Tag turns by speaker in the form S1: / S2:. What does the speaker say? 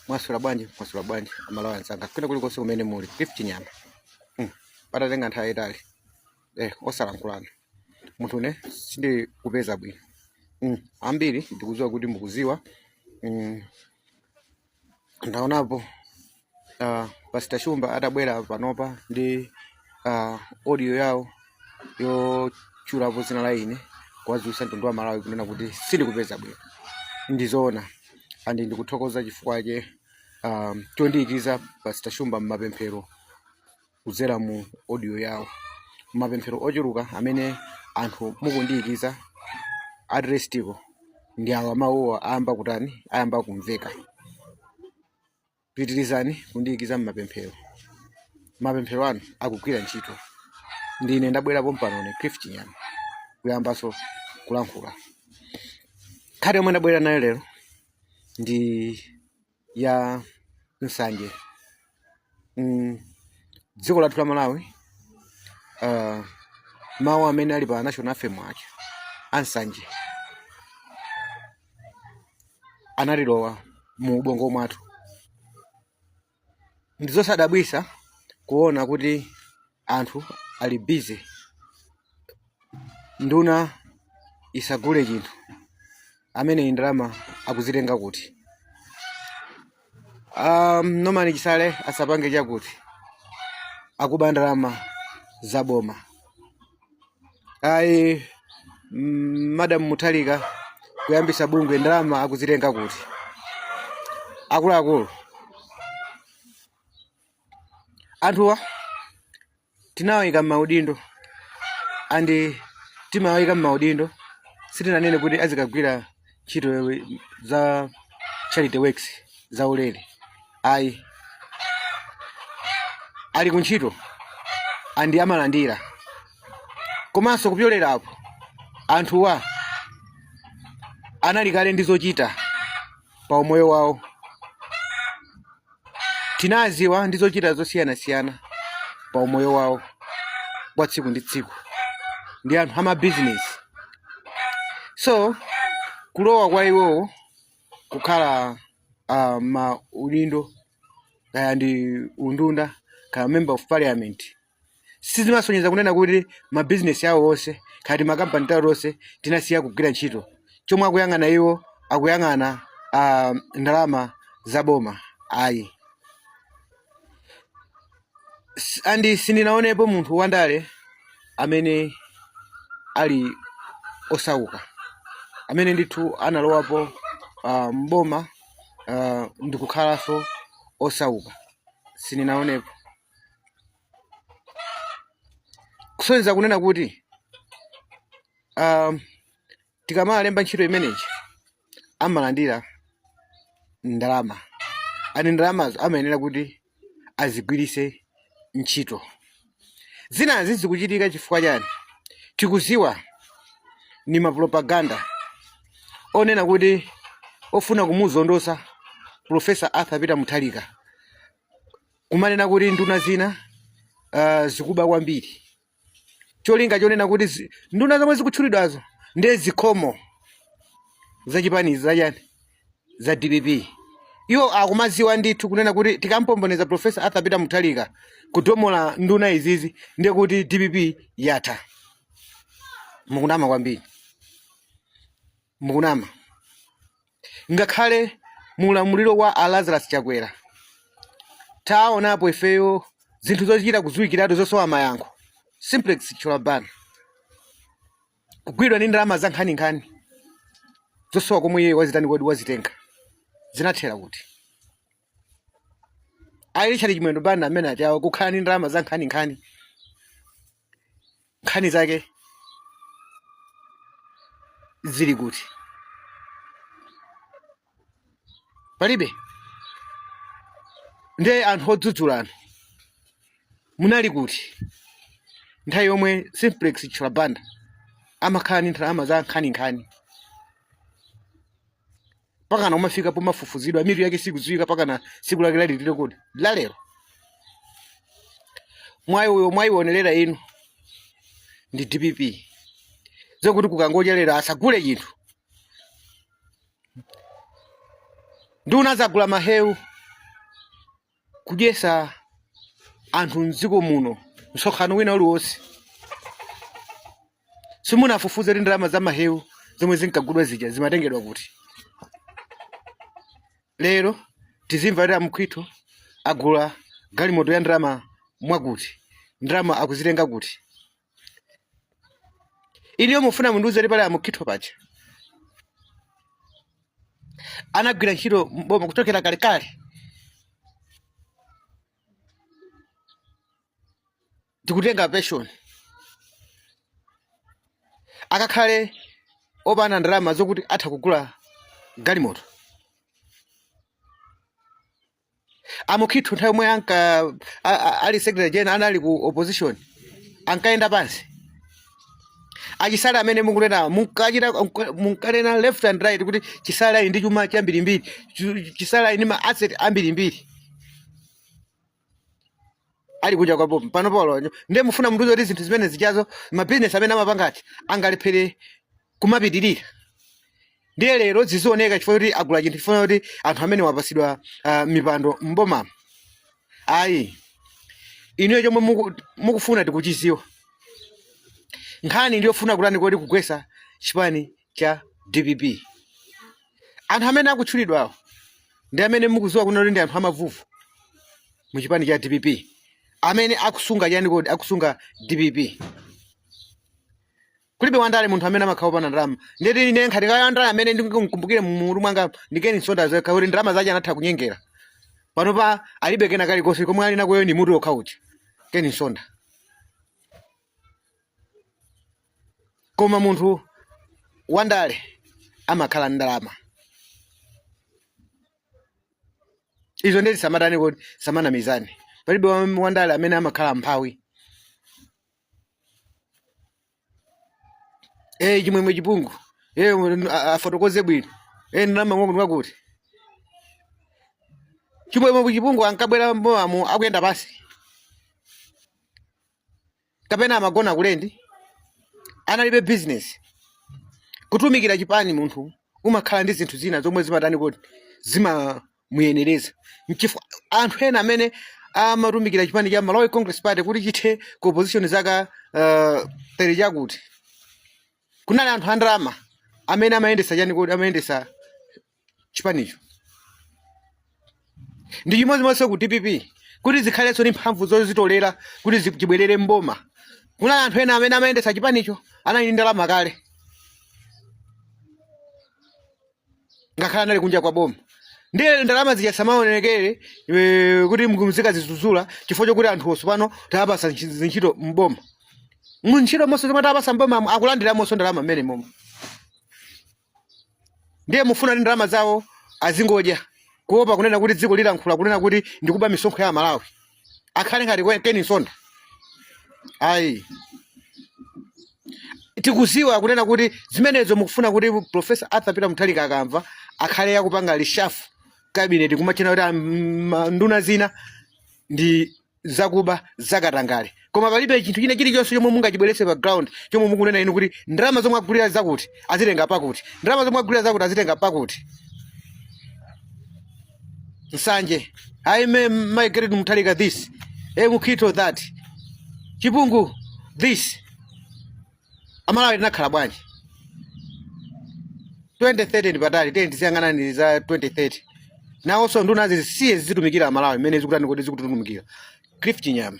S1: Mwaswera bwanji, mwaswera bwanji Amalawi anzanga kwina kulikonse kumene muli. Cliff Chinyama. Patatenga nthawi yayitali osalankhulana, munthu ine sindikupeza bwino. Ambiri ndikudziwa kuti mukudziwa. Ndaonapo Pastor Shumba atabwera panopa ndi audio yawo yotchulapo dzina la ine kuwadziwitsa mtundu wa Malawi kunena kuti sindikupeza bwino. Ndizoona and ndikuthokoza chifukwa che chondiyikiza Pastor Shumba mmapemphero kudzera mu audio yawo. Mapemphero ochuluka amene anthu mukundiyikiza at least-ko ndi awa mawuwa ayamba kutani, ayamba kumveka. Pitirizani kundiyikiza mmapemphero, mapemphero anu akugwira ntchito. Ndine ndabwera pompano ne Cliff Chinyama kuyambanso kulankhula. Nkhani yomwe ndabwera nayo lero ndi ya nsanje. Dziko lathu la Malawi, mawu amene ali pa national anthem aja ansanje anatilowa mu ubongo mwathu. Ndizosadabwisa kuona kuti anthu ali busy, nduna isagule chinthu, amene ndalama akuzitenga kuti? Norman Chisale asapange chakuti, akuba ndalama za boma. Ayi, Madam Mutharika kuyambisa bungwe, ndalama akuzitenga kuti? Akuluakulu, anthuwa tinawayika m'maudindo and timawayika m'maudindo, sitinanene kuti azikagwira ntchito za charity works za ulere ayi. Ali ku ntchito and amalandira. Komanso kupyolerapo, anthuwa anali kale ndi zochita pa umoyo wawo, tinaziwa ndi zochita zosiyanasiyana pa umoyo wawo kwa tsiku ndi tsiku, ndi anthu amabizinesi. So kulowa kwa iwowo kukhala ma udindo, kaya ndi unduna kaya member of parliament, sizimasonyeza kunena kuti mabizinesi awo onse kaya makampani tawo onse tinasiya kugwira ntchito. Chomwe akuyang'ana iwo, akuyang'ana ndalama za boma ayi. And sindinaonepo munthu wandale amene ali osauka, amene ndithu analowapo mboma ndikukhalanso osauka, sindinaonepo. Kusonyeza kunena kuti tikamalemba ntchito imeneyi amalandira ndalama, and ndalamazo amayenera kuti azigwirise ntchito. Zinazi zikuchitika chifukwa chani? Tikuziwa ni mapropaganda onena kuti ofuna kumuzondosa Professor Arthur Peter Mutharika, kumanena kuti nduna zina zikuba kwambiri, cholinga chonena kuti nduna zomwe zikutchulidwazo ndiye zikhomo zachipani zachani za DPP. Iwo akumaziwa ndithu kunena kuti tikampomboneza Professor Arthur Peter Mutharika kudomola nduna izizi, ndiye kuti DPP yatha. Mukunama kwambiri, mukunama. Ngakhale mu ulamuliro wa a Lazarus Chakwera taonapo ifeyo zinthu zochita kudziwikiratu zosowa mayankho. Simplex Chithyola Banda kugwidwa ndi ndalama za nkhaninkhani zosowa komwe iye wazitani, kodi wazitenga, zinathera kuti? A Richard Chimwendo Banda amene achawo kukhala ndi ndalama za nkhaninkhani, nkhani zake zili kuti? Palibe. Ndiye anthu odzudzulano munali kuti nthawi yomwe Simplex Chithyola Banda amakhala ndi ndalama za nkhaninkhani, pakana umafika pomafufuzidwa, mitu yake sikudziwika pakana tsiku lake lalilire kodi lalero? Mwayi uyo mwayionelera inu ndi DPP, zokuti kukangocherera asagule chinthu, nduna zagula mahewu. Kudyesa anthu mdziko muno msonkhano wina uliwonse, simunafufuze kuti ndalama za mahewu zomwe zinkagulidwa zija zimatengedwa kuti? Lero tizimva kuti aMukhito agula galimoto ya ndalama mwakuti, ndalama akuzitenga kuti? Inuyo mufuna mundiuze kuti pali aMukhito paja anagwira ntchito mboma kuchokera kalekale, ndikutenga pension, akakhale opanda ndalama zokuti atha kugula galimoto? AMukhitho nthawi yomwe anka ali secretary general, anali ku opposition, ankayenda pansi? AChisale amene mukunena, munkachita munkanena left and right kuti Chisale ali ndi chuma chambirimbiri, Chisale ali ndi ma asset ambirimbiri ali kunja kwa boma. Pano polo ndiye mufuna mundiuze kuti zinthu zimene zijazo, mabizinesi amene amapangati, angalephere kumapitirira? Ndiye lero zizioneka chifukwa kuti agula chinthu, chifukwa kuti anthu amene wapasidwa mipando mbomamo? Ayi, inuyo chomwe mukufuna tikuchiziwa. Nkhani ndiyofuna kutani kodi? Kugwesa chipani cha DPP. Anthu amene akutchulidwawo ndi amene mukuziwa kuno kuti ndi anthu amavuvu mu chipani cha DPP, amene akusunga chani kodi? Akusunga DPP. Kulibe wandale munthu amene amakhala opanda ndalama. Ndeti ine nkhati kaya wandale amene ndingamkumbukire mmutu mwanga ndi Ken Msonda zekha, kuti ndalama zache anatha kunyengera. Panopa alibe kena kalikonse, komwe ali nakoyo ndi mutu okha uja, Ken Msonda. Koma munthu wandale amakhala ndi ndalama. Izo ndeti samatani kodi? Samanamizane. Palibe wandale amene amakhala mphawi. Chimwemwe Chipungu, afotokoze bwino. Ndalama mwakuti mwakuti. Chimwemwe Chipungu ankabwera mbomamu akuyenda pansi kapena amagona kulendi? Analibe business? Kutumikira chipani, munthu umakhala ndi zinthu zina zomwe zimatani kodi? Zimamuyenereza. Nchifukwa anthu ena amene amatumikira chipani cha Malawi Congress Party kuti chithe ku opposition zaka 30 chakuti, kunali anthu andalama amene amayendesa chani kodi? Amayendesa chipanicho. Ndi chimodzimodzinso ku DPP, kuti zikhalenso ndi mphamvu zozitolera kuti chibwerere mboma, kunali anthu ena amene amayendesa chipanicho, anali ndi ndalama kale ngakhale anali kunja kwa boma. Ndiye ndalama zija samaonekere kuti muzikazizuzula chifukwa chokuti anthu tsopano tawapasa zintchito mboma. Muntchito monse zomwe tawapasa mboma, akulandiramonso ndalama mmene momwe. Ndiye mufuna ndi ndalama zawo azingodya, kuopa kunena kuti dziko lilankhula kunena kuti ndikuba misonkho ya Malawi, akhale ngati Ken Msonda? Ayi, tikuziwa kunena kuti zimenezo mukufuna kuti Professor Arthur Peter Mutharika akamva akhale yakupanga reshuffle cabinet, kumachena kuti nduna zina ndi zakuba, zakatangale. Koma palibe chinthu china chilichonse chomwe mungachibweretse pa ground chomwe mukunena inu kuti ndalama zomwe agulira zakuti azitenga pakuti, ndalama zomwe agulira zakuti azitenga pakuti. Nsanje. I may migrate Mutharika this, Mukhito that, Chipungu this. Amalawi tinakhala bwanji? 2030 ndi patali, tiye tiziyang'anani za 2030. Nawonso nduna zisiye zizitumikira Amalawi mmene zikutani kodi? Zikututumikira. Cliff Chinyama.